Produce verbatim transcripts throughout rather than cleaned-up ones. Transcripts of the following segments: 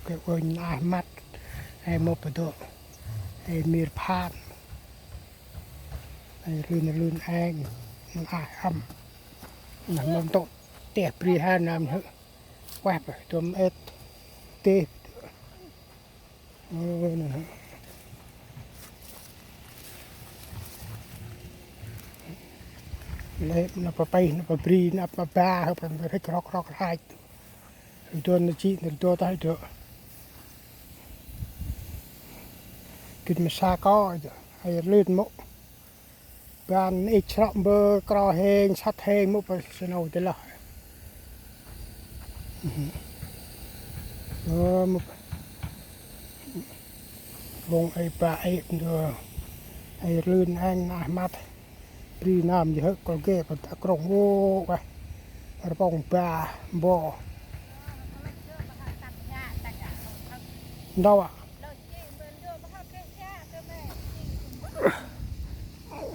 Geh uănh mâu ah măt, he mâu pa dŏ, he mir phan, he lưn lưn êng, mâu ah ăm. Nơh mâu ntŭk teh bri he nơm hơ. Ueh pa dŏm êt teh. Ơ, nơh. Lĕ nơh pa pih, nơh pa bri, nơh pa ba, hơ pa rhêch rok rok rhach. Rdon na ji, rdon tah rdon. Gĭt ma sa ko rdon. Ai lưn mâu. Ban ih srŏ mbơ kro hêng, săt hêng mâu pa snow tê lah. Ơ, mâu. Vong ai ba ai rdon. Ai lưn êng nah măt. Bri nơm ji hơ kol ge pa ta krong ô ueh. Rpong ba mbo. Ndo a.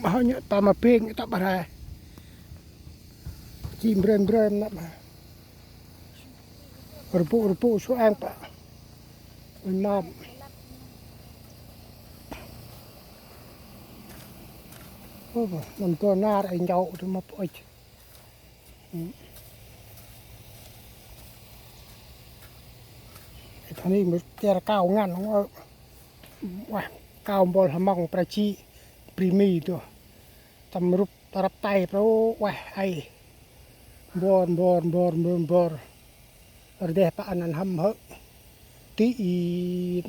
Ba hơ nhơ ta ma bêng ta ba rai. Ji mbrên mbrên năp ha. Rpu rpu su êng ta. Ui mâm. Ô, nâm dô nar ai njâu tu ma pôch. Thani mơ ter kao ngăn, ơ, ueh, kao mbol hmăng pra ji, bri mi tu. Tâm rup, ta răp tay pro, ueh, ai. Mbor, mbor, mbor, mbor, mbor. Rdeh pa anăn hăm hơ. Ti i,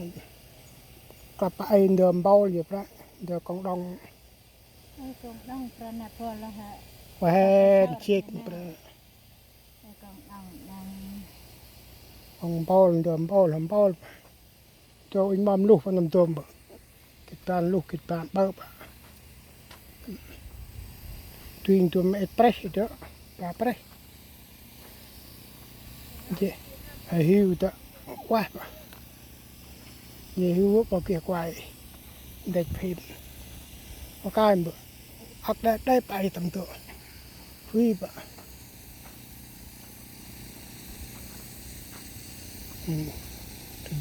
kăp pa ai ndơ mbol yơ pra, ndơ kông đŏng. Ơ, kông đŏng pra na bol hă. Ueh, jêk pra. Ơ, kông đŏng đŏng. Kông mbol, ndơ mbol, mbol. Dô inh mâm luh pa nâm dôm bơ. Gĭt ban luh, gĭt ban bơ bơ. Tui dôm êt prêh, dô. Ba prêh. Jê, ai hiu ta ueh bă. Jê hiu bă geh kuai. Dăch phim. Bă kai bă. Ăk đe đe pai tâm tơ. Hui bă.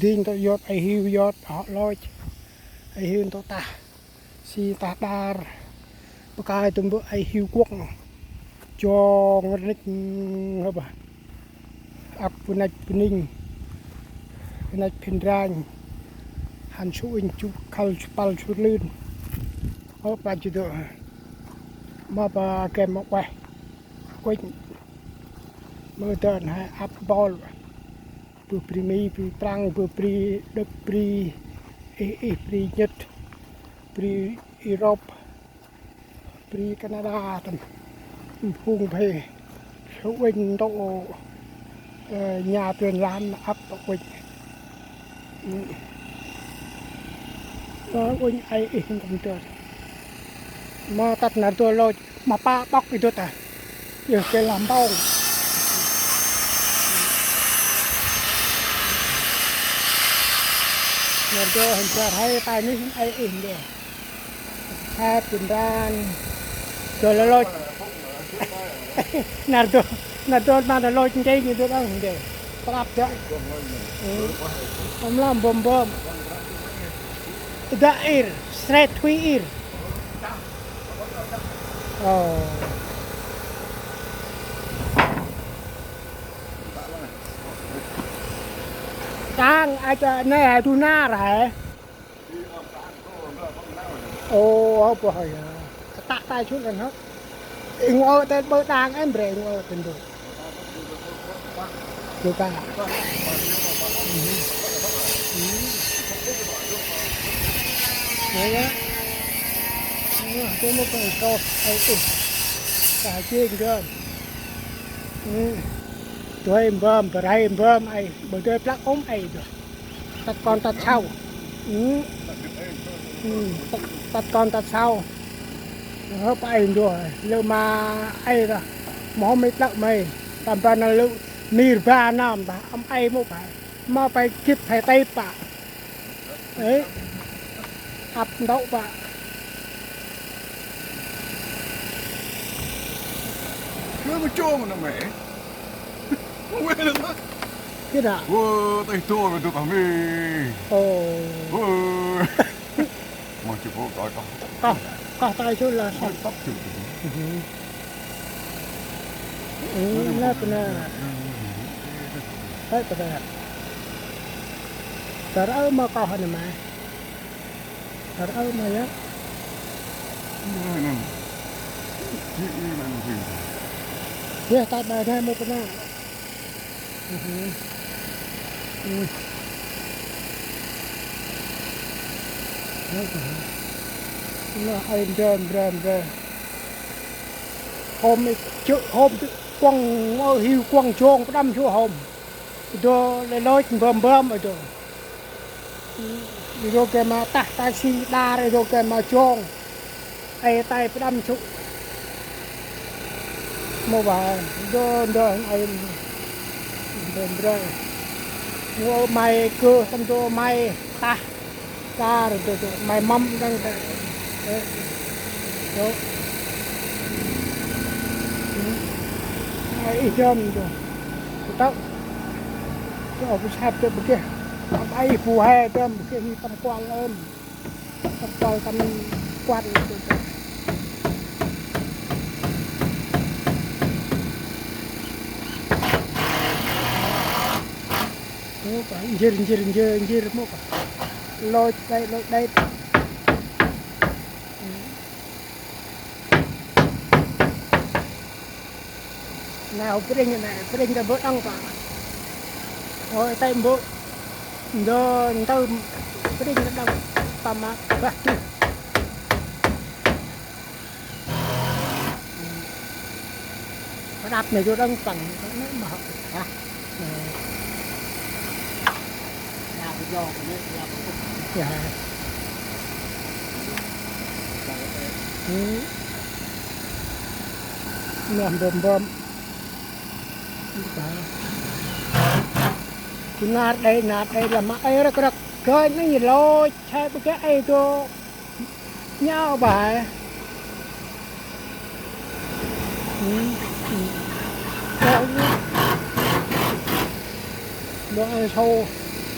Ding ta yot ai hiu yot hŏ lôch. Ai hiu ta tah. Si tah đar, bơkai tơm bơ̆ ai hiu kuŏng, jong rnêch, hơbah, ăk bơnăch bơninh, bơnăch phên ranh, hăn su inh su khăl su păl su lưn, hơbah jêh dơ̆, ma pa kem ma ueh, uănh, mơ dơn hai ăp bol. Bơh bri Mi, bri Prăng, bơh bri Đức, bri Ih, Ih, bri Nhật, bri Europe, bri Canada, tâm phung phê, sa uănh ntŭk, ơ, nhà truyền lam ăp ntŭk uănh. Ơ, uănh ai Ih tâm tơr. Ma tât nar dô lôch, ma pa bŏk i dô ta. Yơh, kê lam bông. Nar dô hên bar hai, tai nuyh ai ih ndê. Hai pun ran. Dô lôch. Nar dô, nar dô ma nar lôch ndê, ndê dô đăng ndê. Prăp dơ. Ơ. Ôm lam bôm bôm. Dă ir, sret thui ir. Ơ. Đang ai cha nê hai du nar hả? Ơ, ơ, bơ hơ ya. Tă tay chut ăn hơ. Ing ơ tê bơ đang em bre ing ơ tê ndô. Dô ta. Ơ ya. Ơ, dô mô kơ kơ ai ơ. Ta chê ngơm. Ơ. Dôi mbơm, bơrai mbơm ai. Bơ dôi plăk ôm ai dô. Tât kon tât sau. Ơ. Ơ, tât, tât kon tât sau. Hơp ai ndô, lơ ma ai ră. Mâu hôm ai plăk mây. Tâm ban lơ mir ba năm ba, ăm ai mâu ba. Mâu pai gĭt pai tây ba. Ê. Ăp ntŭk ba. Lơ ma chôm nă mê. Mâu ai nă. Kira. Wơ, têh dôl, dôl kah mi. Ơ. Wơ. Mâu chịu bố coi con. Kah, kah tay chŭ lah. Ôi, tóc chịu. Ơ, nă, nă. Hơi, nă. Tar aơ ma kah nă ma. Tar aơ ma ya. Nă, nă. Yeh, ta ba nă mâu pơ nă. Nă, ai ndrơm, ndrơm, ndrơm. Hôm i chŭ, hôm kuăng, ơ, hiu kuăng jong pơđăm jô hôm. Dô lĕ lôch mbơm mbơm a dô. Ê dô gay ma tah ta si đar, ê dô gay ma jong. Ê tay pơđăm jô. Mâu ba, dô ndơ hên ê. Ndơ ndrơ. Mâu may kơ tâm dô may tah. Tar dô dô, may mâm đăng ta. Ê. Dô. Ay ih dơm dô. Tâo. Dô, bu sap dô bơ geh. Tâm ay bu he dơm bơ geh hi tâm kual ơm. Tâm kual tâm kual dô dô. Mô pa, njir, njir, njir, njir, mô pa. Lôch đêt, lôch đêt. Nau pring nă, pring ta bơ̆ đăng pa. Ôi, tay bơ̆. Ndơ, ndơ, pring ta đăng pa ma, bah, tu. Pơđăp nê yô đăng păng, nê ma hŏ, hă? Yê. Ư. Nơm bơm bơm. Kŭ nar đê̆, nar đê̆ lah ma ê rơk rơk. Gơnh nê lôch, chai bơ geh ê dô. Nhao ba. Ư, ư. Ơ, ư. Dô ăn sâu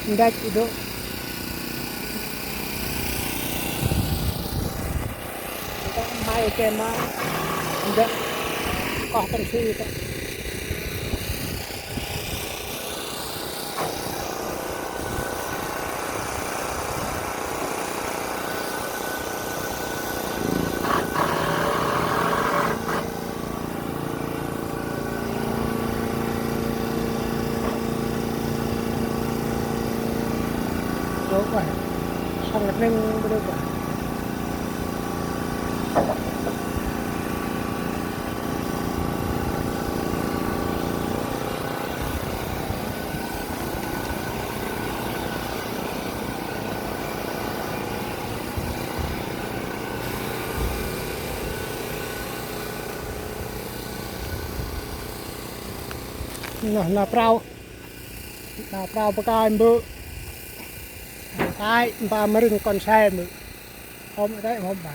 ndăch dô. May ke ma ndăch koh tâm si ta. Dôk ueh. Sŏng rnĭng dôk ueh. Nơh, nơh prao. Nơh prao bơkai mbơ̆. Tay, mpa mrưng kon se mbơ̆. Hôm tay, hôm ba.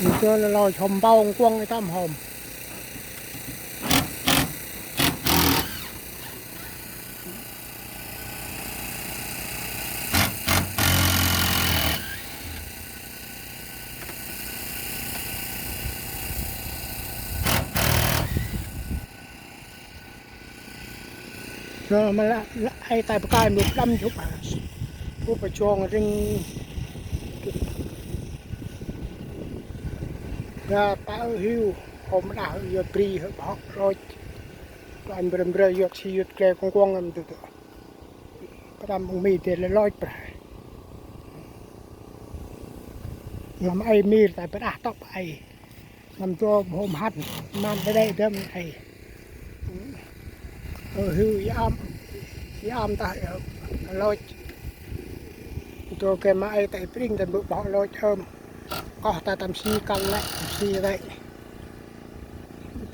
Mpa lơ lơ hôm bao kuăng i tâm hôm. Nơh ma lah, lah ai tay bơkai mbơ̆ pơđăm jŭp as. Bơ̆ pơjong rĭng. Gâp aơ hiu, hôm đah yơt bri hơ̆ bhŏk lôch. Klan brơm brơ yơt si yơt gle kuăng kuăng ngăn tơ tơ. Pơđăm ung mi tê lơ lôch prah. Ngăn ai mir tay pơđah tŏp ai. Ngăn dô hôm hăn, man đa đê dơm ai. Ơ, hư i am, i am ta, ơ, lôch. Dô ke ma ai tay pring ta bơ̆ bhŏk lôch ơm. Koh ta tâm si kăng lĕ, tâm si lĕ.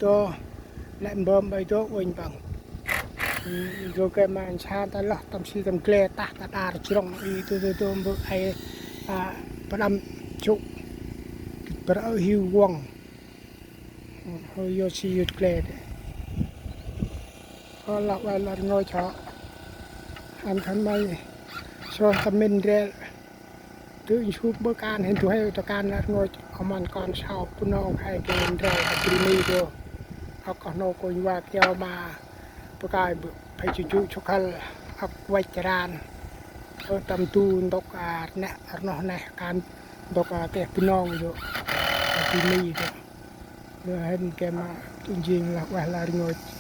Dô lĕ mbơm bai dô uănh păng. Dô ke ma nsan ta lơh tâm si tâm gle tah ta đar jrŏng i dô dô dô mbơ̆ ai, a, pơđăm jŭ. Kĭt bơr ơ hiu kuăng. Hơi yơt si yơt gle dê. Lah ueh lah rngôch hŏ. Ăn khân may sŏ tâm mĭn ndrel. Dŭ nsum bơh kan hên du huê ta kan lah rngôch, oh mon kon sau Bunong he geh ndrel ta bri mi dô. Âk oh nô kônh va kiao ma bơh kai bơh phe chu chu sŏ khăl, âk văch ran. Ơ tâm du ntŭk a neh rnoh neh kan ntŭk a teh Bunong dô, ta bri mi dô. Dô hên geh ma dŭ njêng lah ueh lah rngôch.